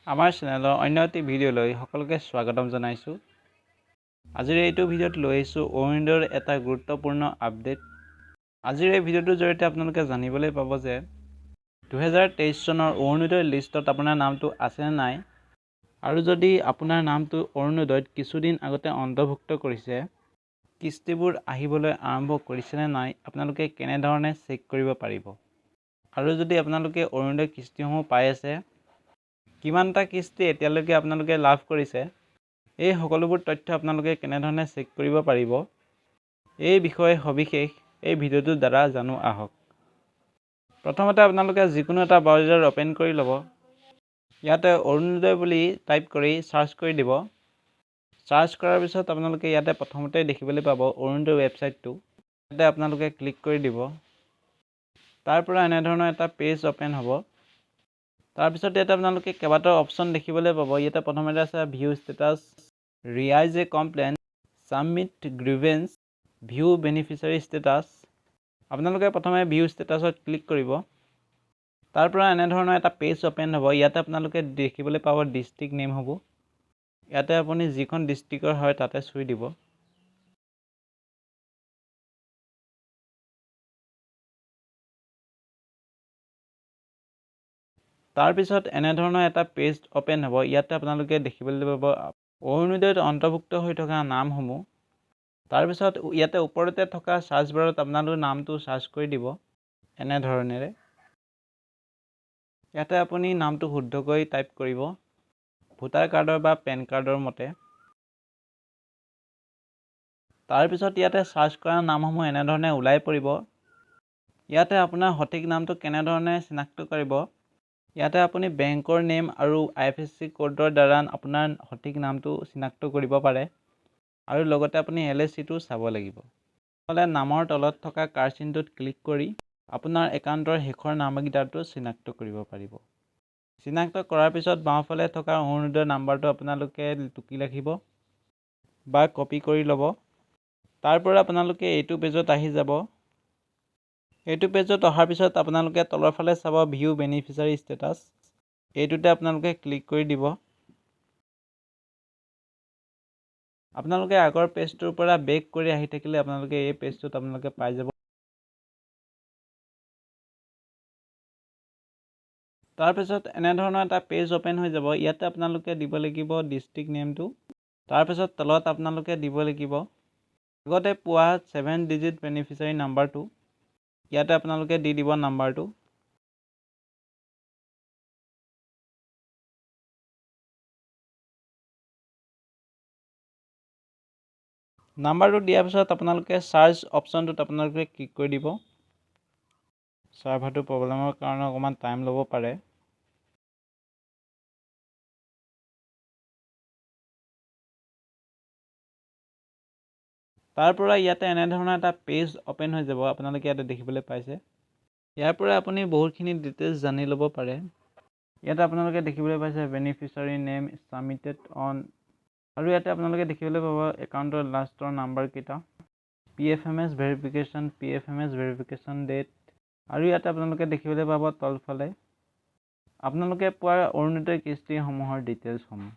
আমাৰ চেনেলৰ অন্য এটি ভিডিঅ'লৈ সকলোকে স্বাগতম জনাইছোঁ। আজিৰ এইটো ভিডিঅ'ত লৈ আহিছোঁ অৰুণোদয়ৰ এটা গুৰুত্বপূৰ্ণ আপডেট। আজিৰ এই ভিডিঅ'টোৰ জৰিয়তে আপোনালোকে জানিবলৈ পাব যে 2023 চনৰ অৰুণোদয় লিষ্টত আপোনাৰ নামটো আছেনে নাই, আৰু যদি আপোনাৰ নামটো অৰুণোদয়ত কিছুদিন আগতে অন্তৰ্ভুক্ত কৰিছে, কিস্তিবোৰ আহিবলৈ আৰম্ভ কৰিছেনে নাই আপোনালোকে কেনেধৰণে চেক কৰিব পাৰিব, আৰু যদি আপোনালোকে অৰুণোদয় কিস্তিসমূহ পাই আছে, কিমানটা কিস্তি এতিয়ালৈকে আপোনালোকে লাভ কৰিছে, এই সকলোবোৰ তথ্য আপোনালোকে কেনেধৰণে চেক কৰিব পাৰিব, এই বিষয়ে সবিশেষ এই ভিডিঅ'টোৰ দ্বাৰা জানো আহক। প্ৰথমতে আপোনালোকে যিকোনো এটা ব্ৰাউজাৰ অ'পেন কৰি ল'ব। ইয়াতে অৰুণোদয় বুলি টাইপ কৰি চাৰ্চ কৰি দিব। চাৰ্চ কৰাৰ পিছত আপোনালোকে ইয়াতে প্ৰথমতে দেখিবলৈ পাব অৰুণোদয় ৱেবছাইটটো, ইয়াতে আপোনালোকে ক্লিক কৰি দিব। তাৰ পৰা এনেধৰণৰ এটা পেজ অ'পেন হ'ব। তাৰপিছত ইয়াতে আপোনালোকে কেইবাটাও অপশ্যন দেখিবলৈ পাব। ইয়াতে প্ৰথমতে আছে view status, raise a complain, submit grievance, view beneficiary status. আপোনালোকে প্ৰথমে ভিউ ষ্টেটাছত ক্লিক কৰিব। তাৰ পৰা এনেধৰণৰ এটা পেজ অ'পেন হ'ব। ইয়াতে আপোনালোকে দেখিবলৈ পাব ডিষ্ট্ৰিক্ট নেম হ'ব। ইয়াতে আপুনি যিখন ডিষ্ট্ৰিক্টৰ হয় তাতে চুই দিব। তাৰপিছত এনেধৰণৰ এটা পেজ অ'পেন হ'ব। ইয়াতে আপোনালোকে দেখিবলৈ পাব অৰুণোদয়ত অন্তৰ্ভুক্ত হৈ থকা নামসমূহ। তাৰপিছত ইয়াতে ওপৰতে থকা চাৰ্চ বাৰত আপোনালোকৰ নামটো চাৰ্চ কৰি দিব এনেধৰণেৰে। ইয়াতে আপুনি নামটো শুদ্ধকৈ টাইপ কৰিব ভোটাৰ কাৰ্ডৰ বা পেন কাৰ্ডৰ মতে। তাৰপিছত ইয়াতে চাৰ্চ কৰা নামসমূহ এনেধৰণে ওলাই পৰিব। ইয়াতে আপোনাৰ সঠিক নামটো কেনেধৰণে চিনাক্ত কৰিব, ইয়াতে আপুনি বেংকৰ নেম আৰু IFSC কোডৰ দ্বাৰা আপোনাৰ সঠিক নামটো চিনাক্ত কৰিব পাৰে, আৰু লগতে আপুনি LAC টো চাব লাগিব। নহ'লে নামৰ তলত থকা কাৰ চিনটোত ক্লিক কৰি আপোনাৰ একাউণ্টৰ শেষৰ নামকেইটাটো চিনাক্ত কৰিব পাৰিব। চিনাক্ত কৰাৰ পিছত বাওঁফালে থকা অৰুণোদয় নাম্বাৰটো আপোনালোকে টুকি ৰাখিব বা কপি কৰি ল'ব। তাৰ পৰা আপোনালোকে এইটো পেজত আহি যাব। এইটো পেজত অহাৰ পিছত আপোনালোকে তলৰ ফালে চাব ভিউ বেনিফিচিয়াৰী ষ্টেটাছ, এইটোতে আপোনালোকে ক্লিক কৰি দিব। আপোনালোকে আগৰ পেজটোৰ পৰা বেক কৰি আহি থাকিলে আপোনালোকে এই পেজটোত আপোনালোকে পাই যাব। তাৰপিছত এনেধৰণৰ এটা পেজ অ'পেন হৈ যাব। ইয়াতে আপোনালোকে দিব লাগিব ডিষ্ট্ৰিক্ট নেমটো। তাৰপিছত তলত আপোনালোকে দিব লাগিব আগতে পোৱা 7 ডিজিট বেনিফিচিয়াৰী নাম্বাৰটো, ইয়াতে আপোনালোকে দি দিব নাম্বাৰটো। নাম্বাৰটো দিয়াৰ পিছত আপোনালোকে চাৰ্চ অপশ্যনটোত আপোনালোকে ক্লিক কৰি দিব। চাৰ্ভাৰটো প্ৰব্লেমৰ কাৰণে অকণমান টাইম ল'ব পাৰে। তাৰ পৰা ইয়াতে এনেধৰণৰ এটা পেজ অ'পেন হৈ যাব, আপোনালোকে ইয়াতে দেখিবলৈ পাইছে। ইয়াৰ পৰা আপুনি বহুতখিনি ডিটেইলছ জানি ল'ব পাৰে। ইয়াতে আপোনালোকে দেখিবলৈ পাইছে বেনিফিচিয়াৰী নেম ছাবমিটেড অন, আৰু ইয়াতে আপোনালোকে দেখিবলৈ পাব একাউণ্টৰ লাষ্টৰ নাম্বাৰকেইটা, PFMS verification, PFMS verification date, আৰু ইয়াতে আপোনালোকে দেখিবলৈ পাব তলফালে আপোনালোকে পোৱা অৰুণোদয় কিস্তিসমূহৰ ডিটেইলছসমূহ।